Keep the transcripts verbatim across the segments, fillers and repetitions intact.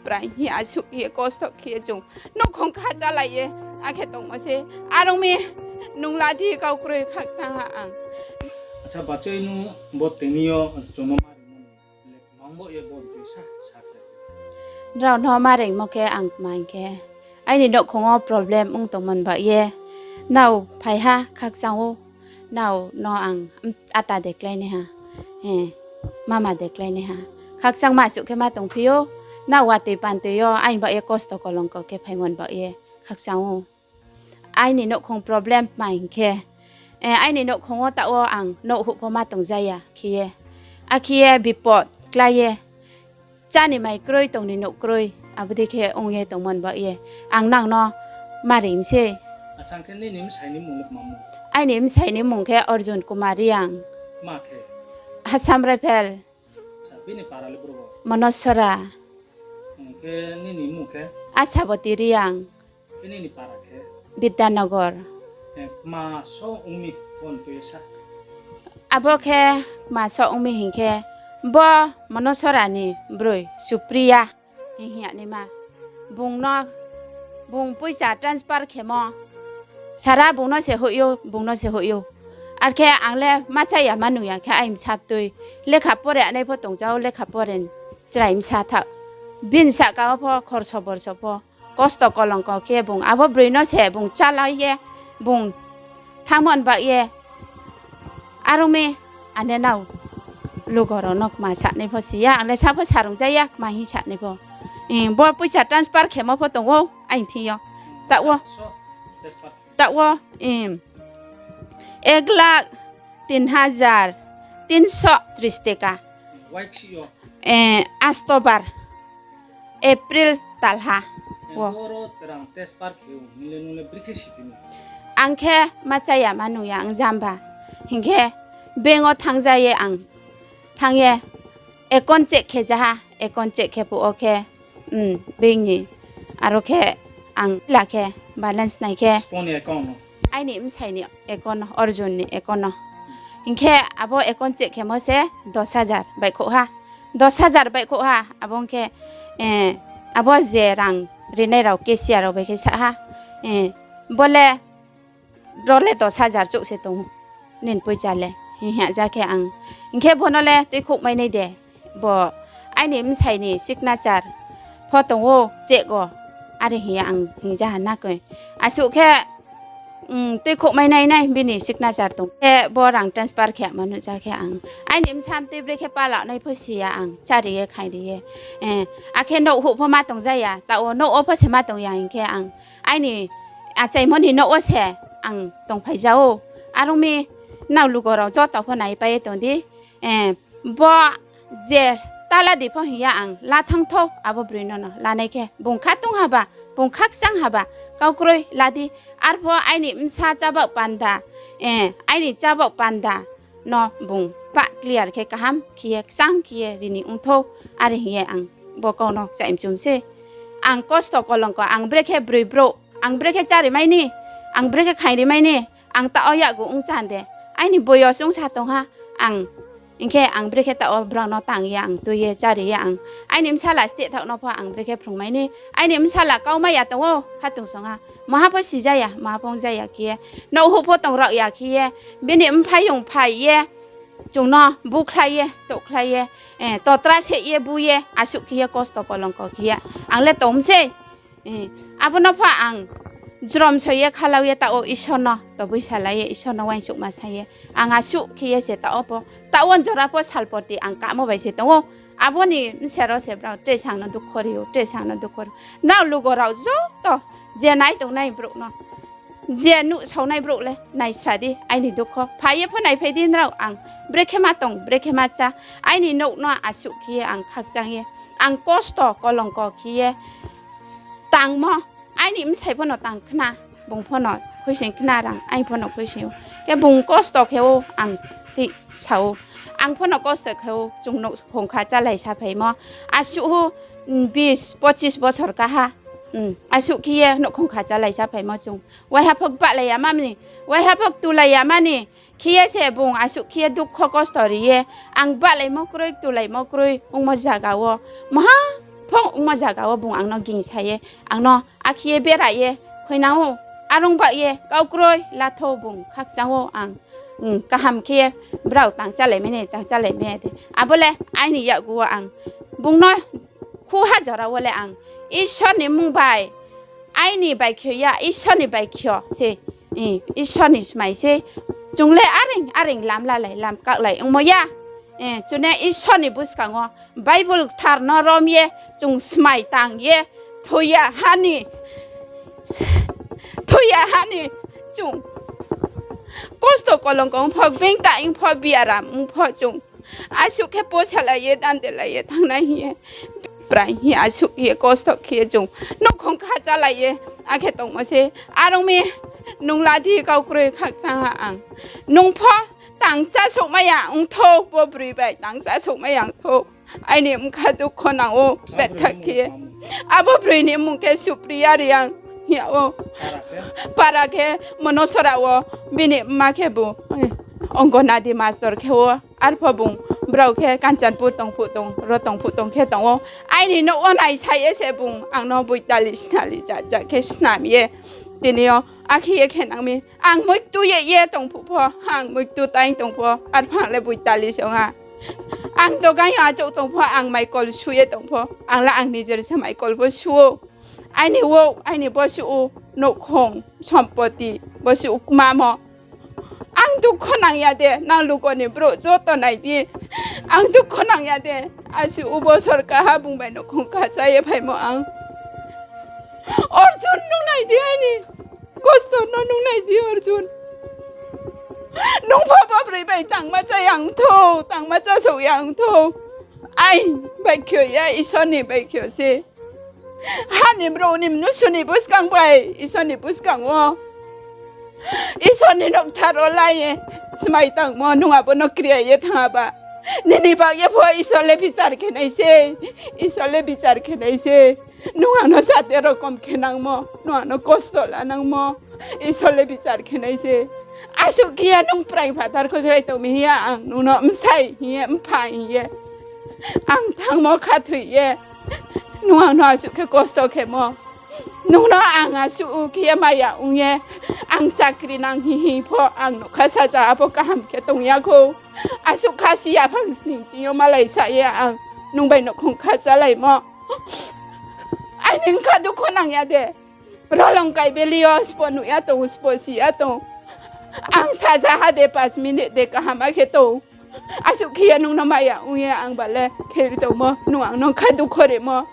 Prai hi asuh khe ye kosto khe ye chung nouhkhong kha chálai ye, akhe tongmo se. Are ong mi, nung la di, kau kroi khakchang ha ang. Acha, bachai no bo tini yo chung no ma reingmo ni le kmang bo ye bo tui sa, sa khe. Nrao no ma reingmo khe ang kma hing khe, aini nouhkhong wo problem ong tongmo ni baoh ye, nrao phai ha khakchang ou, nrao no ang ata de kláinaiha, mama de kláinaiha. Khakchangma asuh khe ma tongphi ou, nrao watoi pantoi yo aini baoh ye kosto kolongko khe phaimo ni baoh ye khakchang ou. Aini nouhkhong problem ma hing khe, aini nouhkhong wo taoh wo ang nouh huh pho ma tongzaya khe ye, akhe ye bipot klái ye, chá ni mai kroi, tong ni nouh kroi, abo dei khe ong ye tongmo ni baoh ye ang nang no ma reing mi sei. Aini bsai ni mmung khe Arjun Kumar Reang. Assam Rifle. Monosora. Asaboti Reang. Bidyanogor. Abo khe kma só ong mi hing khe, bo Monosora ni broi Supriya hing hing ya naima. Bung no, bung poicha transfer khemo. Sara bung no se hoih ou, bung no se hoih ou. Ar khe ang le ma chá ya ma nung ya khe aini bsa btui lekha pore nai pho tongja ou, lekha pore chrai bsa thaoh. Bini sahka wo pho khorso borso pho kosto kolongko khe bung abo broi no se bung chálai ye, bung thanngmo ni baoh ye. Are ong mi, ane nrao lugo rao no kma sanai pho si ya, ang le sa pho sarungja ya, kma hing sanai pho. Bo poicha transfer khemo pho tong ou aini thing yo. Taoh wo, taoh wo, এক লাখ তিন হাজার তিনশো ত্রিশ টাকা. Astobar, April talha wo. Ang khe ma chá ya ma nung ya ang jamba. Hing khe bank wo thanngja ye ang, thanng ye account check khe ja ha, account check khe phuh wo khe, bank ni, aro khe ang la khe balance nai khe aini bsai ni account no, Arjun ni account no. Hing khe abo account check khemo se দশ হাজার baihkhouh ha. দশ হাজার baihkhouh ha, abo ong khe, abo je rang rinai rao cashier rao bai khe sa ha, bo le, ro le দশ হাজার chouh se tong ou, nini poicha le, hing hing ya ja khe ang. Hing khe bo no le tuikhouh mai nai de, bo aini bsai ni signature pho tong ou, check wo, are hing ye ang hing ja ha na koi. Asuh khe, tuikhouh mai nai nai bini signature tong khe bo rang transfer khe ma nuh ja khe ang. Aini bsa mtui brekhe pala nai pho si ya ang, chári ye khairi ye. Akhe nouh huh pho ma tongja ya, taoh wo nouh wo pho se ma tong ya hing khe ang. Aini achaimo ni nouh wo se ang tongphai ja ou. Are ong mi, nrao lugo rao joto pho naipai ye tong di. Bo je tala di pho hing ya ang, la thanng thou abo broi no no, lanai khe bung khatung haba, bung khakchang haba, kau kroi la di. Arpho aini bsa chábaoh panda, aini chábaoh panda no bung pah clear khe kaham khe ye, kchang khe ye ri ni ong thou, are hing ye ang bo kau no kchaih mchum sei. Ang kosto kolongko, ang brekhe broi brouh, ang brekhe chári mai ni, ang brekhe khairi mai ni, ang taoh wo yakgu ong chan de. Aini boyos ong sa tong ha, ang hing khe ang brekhe taoh wo brao no tang ye ang tui ye chári ye ang. Aini bsala steh thaoh no pho ang brekhe phrung mai ni. Aini bsala kau mai ya tong ou, khatung song ha. Maha pho si ja ya, maha pho ong ja ya khe ye. Nouh huh pho tong rao ya khe ye. Bini mphaiyong phai ye, chung no bukhlai ye, touhkhlai ye, totra seh ye, bu ye, asuh khe ye kosto kolongko khe ye ang le tong mi sei. Abo no pho ang jromsoi ye khalau ye taoh wo Isor no toboi salai ye, Isor no uaingsouhma sa ye, ang asuh khe ye se taoh wo pho, taoh wo jora pho salpoti ang kamo bai se tong ou. Abo ni bsero se brao tre sang no dukho ri ou, tre sang no dukho ri ou. Nrao lugo rao joto, je nai tongnai brouh no, je nuhsaonai brouh le naisra di aini dukho. Phai ye pho naiphai di nrao, ang brekhe ma tong, brekhe ma chá. Aini nouh no asuh khe ye ang khakchang ye, ang kosto kolongko khe ye tangmo. Aini bsai pho no tang khna, bung pho no khuisoing khna rang, aini pho no khuisoing ou. Khe bung kosto khe ou ang tui sa ou. Ang pho no kosto khe ou, chung nouhkhong kha chálai saphaimo. Asuh hu, bis, pochis bosor kaha. Asuh khe ye nouhkhong kha chálai saphaimo chung. Waiha pho gbahlai ya mani, waiha pho ktulai ya mani. Khe ye se bung asuh khe ye dukho kosto ri ye. Ang gbahlaimo kroi, ktulaimo kroi, ongmo zaga wo. Maha Thong ongmo zaga wo bung ang no gingsa ye, ang no akhe ye bera ye, khuinang ou, arung bah ye, kau kroi lathou bung khakchang ou ang, kaham khe ye brao tang chálai mai nai, tang chálai mai ya de. Abo le aini yakgu wo ang bung no khuha jora wo le ang Isor ni mmung bai, aini baikho ya, Isor ni baikho se, Isor ni smai se. Chung le areing areing lam lalai, lam kaklai ongmo ya. Chung ne Isor ni buskang wo Bible kthar no rom ye, chung smai tang ye, thoi ya ha ni, thoi ya ha ni, chung kosto kolongko ong pho, being ta ong pho, biaram ong pho, chung asuh khe posalai ye, dandelai ye thanng nai hing ye, prai hing ye, asuh khe ye kosto khe ye chung nouhkhong kha chálai ye, akhe tongmo se. Are ong mi, nung la di, kau kroi khakchang ha ang. Nung pho tang chásouhmai ya ong thou, bo broi bai tang chásouhmai ya ong thou. Aini bkha dukho nang ou, betha khe ye. Abo broi ni mmung khe Supriya Reang hing yag ou. Para khe Monosora wo, bini mma khebu Ongonadi mastor khe ou. Arpho bung brao khe Kanchanpur tong phuh tong, ro tong phuh tong khe tong ou. Aini nouh wo naisa ye se bung ang no boitali snali jat jat khe snam ye. Tini yo akhe ye khe nang mi. Ang moiktu ye ye tong phuh pho, ang moiktu taing tong pho, arpho ang le boitali se ong ha. Ang dogan yo achouh tong pho, ang mai kol su ye tong pho, ang le ang nijer se mai kol pho su ou. Aini wouh, aini bosuh ou, nouhkhong, sompoti, bosuh ou kmamo. Ang dukho nang ya de, nang lugo ni brouh joto nai di. Ang dukho nang ya de, asuh ou bosor kaha bung bai nouhkhong kha chá ye phaimo ang. Arjun, nung nai di aini kosto no, nung nai di Arjun. Nung pho bo broi bai tangma chá ya ong thou, tangma chásouh ya ong thou. Ai, baikho ya, Isor ni baikho se. Ha ni brouh ni mnusu ni buskang bai Isor ni buskang wo, Isor ni nougkthar wo la ye smai tangmo, nung abo no kria ye thanng ba, nini bag ye pho Isor le bichar khe nai se, Isor le bichar khe nai se. Nung ang no jate rokom khe nangmo, nung ang no kosto la nangmo, Isor le bichar khe nai se. Asuh khe ye nung praing phathar kho khlai tong mi hing ye ang nung no bsai hing ye, mpha hing ye, ang thanngmo khathoi ye, nung ang no asuh khe kosto khemo, nung no ang asuh khe ye maya ong ye, ang chakri nang hing hing pho ang nougkha saja pho kaham khe tong ya khou. Asuh khasi yaphang sning ching yo malai sa ye ang nung bai nouhkhong kha chálaimo. Aini bkha dukho nang ya de. Rolong kai beli yo sbo nuh ya tong, sbo si ya tong. Ang saja ha de, pas minute de kaham khe tong. Asuh khe ye nung no maya ong ye ang ba le khe tongmo, nung ang no bkha dukho rimo.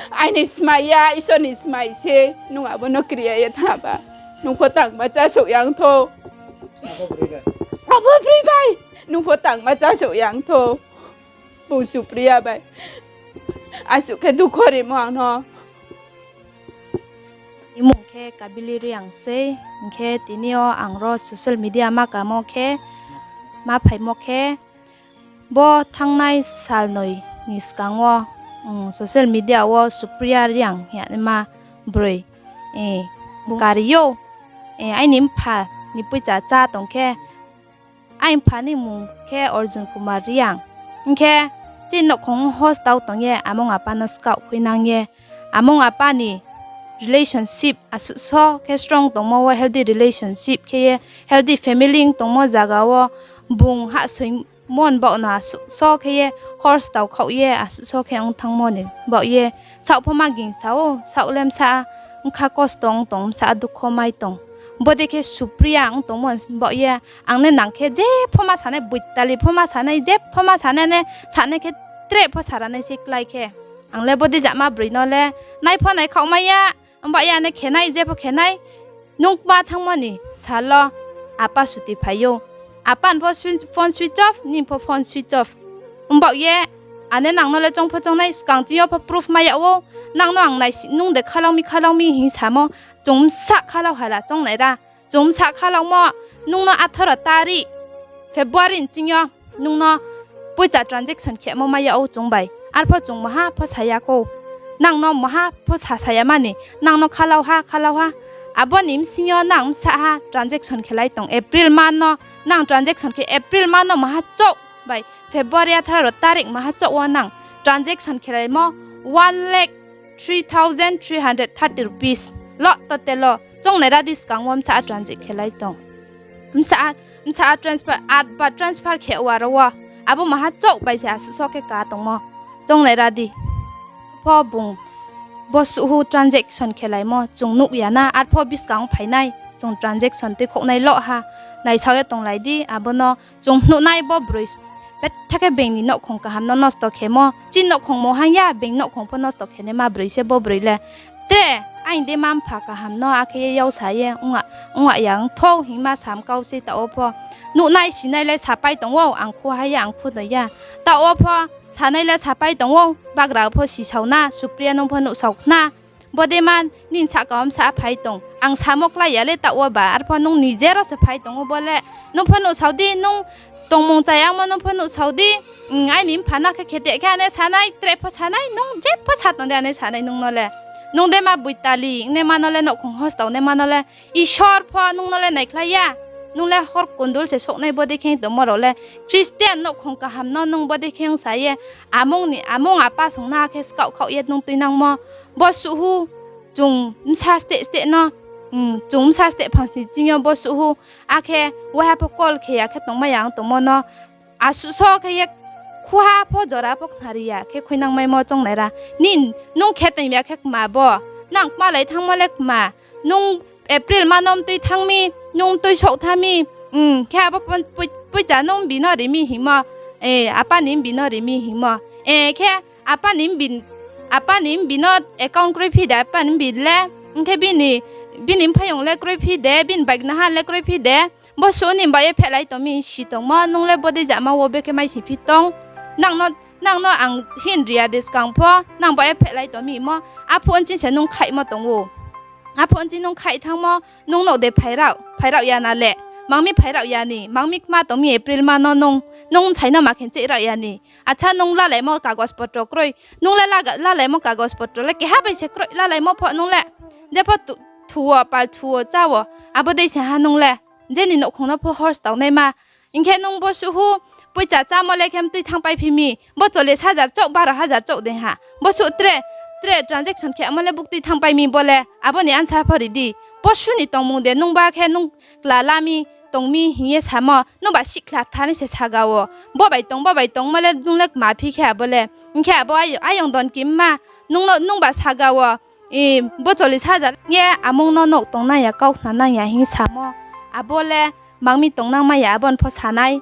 Aini smai ya, Isor ni smai se, nung abo no kria ye thanng ba, nung pho tangma chásouh ya ong thou. Abo broi bai nung pho tangma chásouh ya ong thou. Bung Supriya bai asuh khe dukho rimo ang no. Imung khe Kabili Reang sei, hing khe tini yo ang ro social media ma kamo khe, ma phaimo khe, bo thanngnai salnoi ni skang wo, social media wo Supriya Reang hing ye naima broi, bung kari ou, aini mpha ni poicha chá tong khe, aini mpha ni mmung khe Arjun Kumar Reang. Hing khe chini nouhkhong host tau tong ye, amung apa no skaoh khuinang ye, amung apa ni relationship asuh so khe strong tongmo wo, healthy relationship khe ye, healthy family ong tongmo zaga wo bung hahsoingmo ni baoh no asuh so khe ye, hor stao khaoh ye asuh so khe ong thanngmo ni baoh ye, saoh pho ma gingsa ou, saoh le bsa bkha kosto ong tong, bsa dukho mai tong. Bodei khe Supriya ong tongmo ni baoh ye, ang le nang khe jepho ma sanai, boitali pho ma sanai, jepho ma sanai ne, sanai khe tre pho sara nai se klái khe. Ang le bodei jama broi no le nai pho nai khaoh mai ya, ongba ya ne khe nai, jepho khe nai. Nung kma thanngmo ni sal wo apa suti phai ou. Apa ni pho swi-, phone switch off, nini pho phone switch off. Ongba ye, ane nang no le choung pho choung nai, skang ching yo pho proof mai yag ou. Nang no ang naisi, nung de khalau mi, khalau mi hing samo, chung bsa khalau hala choung nai ra. Chung bsa khalaumo, nung no atharo tarik February ni ching yo, nung no poicha transaction khemo mai yag ou chung bai. Arpho chung maha pho sa ya khou. Nang no maha pho sa, sa ya mani, nang no khalau ha, khalau ha. Abo ni bsing yo nang bsa ha transaction khelai tong April month no, nang transaction khe April month no maha chouh bai February atharo tarik maha chouh wo nang transaction khelaimo, one lakh three thousand three hundred thirty rupees lo total wo. Choungnai ra di, skang wo bsa a transact khelai tong. Bsa a, bsa a transfer, art ba transfer khe wa ro wo. Abo maha chouh bai se asuh so khe ka tongmo. Choungnai ra di. Pho bung bosuh hu transaction khelaimo chung nuh ya na, arpho buskang phainai chung transaction tuikhouhnai lo ha. Naisao ye tonglai di, abo no chung nuhnai bo broi betha khe being ni nouhkhong kaham no nosto khemo. Chini nouhkhong mo hang ya, being nouhkhong pho nosto khenaima broi se bo broi le. Tre, aini de mma-mpha kaham no akhe ye yausa ye ong ya ong thou hingma sam kau se taoh wo pho. Nuhnai sinai le sapai tong ou, ang khu ha ya, ang khu no ya. Taoh wo pho sanai le sapai tong ou, bagra pho sisao na, Supriya nung pho nuhsao khna. Bo de man, nini sahka wo bsa phai tong. Ang samo klái ya le taoh wo ba, arpho nung nije ro se phai tong ou bo le. Nung pho nuhsao di, nung tongmung chayangmo nung pho nuhsao di. Aini mpha no khe khete khe ane sanai, tre pho sanai, nung je pho sa tong de ane sanai nung no le. Nung de ma boitali ongnaima no le, nouhkhong hostao naima no le, Isor pho nung no le naikhlai ya. Nung le hor kundul se souhnai bo dei khe tongmo rao le. Christian nouhkhong kaham no nung bo dei khe ongsa ye, amung ni, amung apa song no akhe skaoh khaoh ye nung tuinangmo. Bosuh hu chung bsa steh steh no, chung bsa steh phangsni ching yo bosuh hu, akhe waiha pho call khe ya khe tongmai ya ong tongmo no. Asuh so khe ye khuha pho jora pho khnari ya khe khuinangmaimo choungnai ra. Nini, nung khe tong ya khe kma bo. Nang kmalai thanngmo le kma. Nung April ma no mtui thanng mi, nung mtui souh tha mi. Khe abo pon-, poi-, poicha nung mbi no ri mi hingmo. Apa ni mbi no ri mi hingmo. Khe apa ni mbi, apa ni mbi no account kroiphi de, apa ni mbi le. Ong khe bini, bini mphaiyong le kroiphi de, bini baignaha le kroiphi de. Bosuh ni baoh ye phehlai tong mi si tongmo, nung le bodei jama wo brekhe mai siphi tong. Nang no, nang no ang hing ri ya de skang pho, nang baoh ye phehlai tong mi mo, aphuh nching se nung khaihmo tong ou. Aphuh nching nung khaih thanngmo, nung nouh de phairao, phairao ya na le. Mang mi phairao ya ni, mang mi kma tong mi April ma no nung, nung bsai no ma khe cheih rao ya ni. Acha nung lalaimo kagos potro kroi, nung le laga-, lalaimo kagos potro le keha bai se kroi lalaimo pho nung le. Jepho thu-, thu wo, pal thu wo, chá wo, abo dei se ha nung le. Je ni nouhkhong no pho hor stao naima. Hing khe nung bosuh hu, poicha chámo le khe mtui thanngpaiphi mi. Bo chollis hajar chouh, baro hajar chouh dei ha. Bosuh tre, tre transaction khemo le buktui thanngpai mi bo le. Abo ni ansa pho ri di. Bosuh ni tongmung de nungba khe nung kla la mi, tong mi hing ye samo. Nungba sihkhla thanai se saga wo. Bo bai tong, bo bai tongmo le nung le kma phi khe abo le. Hing khe abo ay-, ayong don ki mma. Nung no, nungba saga wo. Bo chollis hajar ye amung no nouh tongnang ya, kau khnanang ya hing samo. Abo le mang mi tongnang mai ya, abo no pho sanai.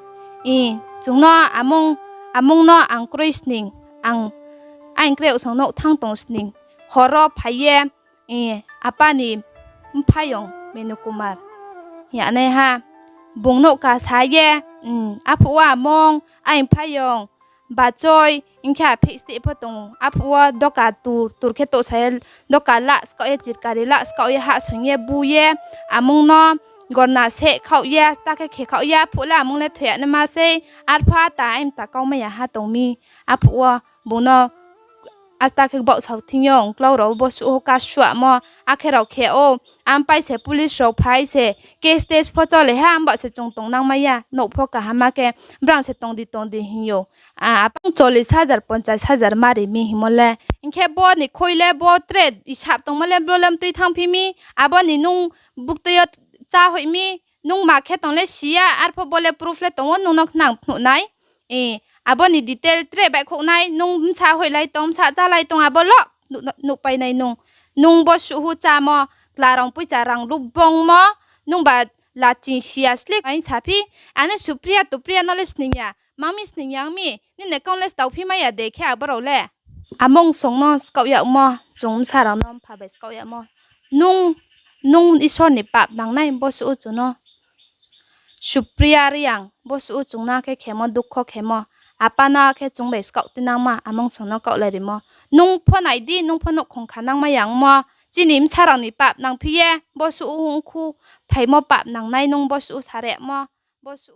Chung no amung, amung no ang kroi sning, ang, ang kroi song nouh thanng tong sning. Hor wo phai ye, apa ni mphaiyong Menu Kumar hing ya nai ha. Bung nouh kasa ye, aphuh wo amung, aini mphaiyong, bachoi, hing khe aphih steh pho tong ou. Aphuh wo doka tur, tur khe touhsa ye, doka la skaoh ye, chirkari la skaoh ye, hahsoing ye, bu ye, amung no gorna seh khaoh ye, asta khe khe khaoh ye, aphuh le amung le thoi ya naima sei, arpho ata aini ta kau mai ya ha tong mi. Aphuh wo bung no asta khe baohsao thing yo, ongklau rao bosuh hu kasuamo, akhe rao khe ou, ampai se police rao phai se, case test pho chole ha, amba se chung tongnang mai ya, nouh pho kaham ma khe, brang se tong di, tong di hing ou. Aphuh chollis hajar, ponchas hajar ma ri mi hingmo le. Hing khe bo ni khoi le bo tre isap tongmo le, bo le mtui thanngphi mi, abo ni nung buktui yo chá hoih mi, nung ma khe tong le si ya, arpho bo le proof le tong ou, nung no khnang phnuh nai. Abo ni detail tre baihkhouh nai, nung bsa hoihlai tong, bsa chálai tong, abo lo nuh-, nuhpai nai nung. Nung bosuh hu chámo, kla rang poicha rang ruh bongmo, nungba laching si ya slik aini saphi, ane Supriya Tupriya no le sning ya, mang mi sning ya ong mi, nini account le staophi mai ya de khe abo rao le. Amung song no skaoh yagmo, chung bsa rao no mpha bai skaoh yagmo. Nung, nung Isor ni pap nangnai bosuh hu chung no. Supriya Reang, bosuh hu chung no akhe khemo, dukho khemo. Apa no akhe chung bai skaoh tinangma, amung song no kaohlai rimo. Nung pho nai di, nung pho nouhkhong kha nangmai ya ongmo. Chini bsa rao ni pap nangphi ye, bosuh hu ongkhu phaimo pap nangnai nung bosuh hu saremo. Bosuh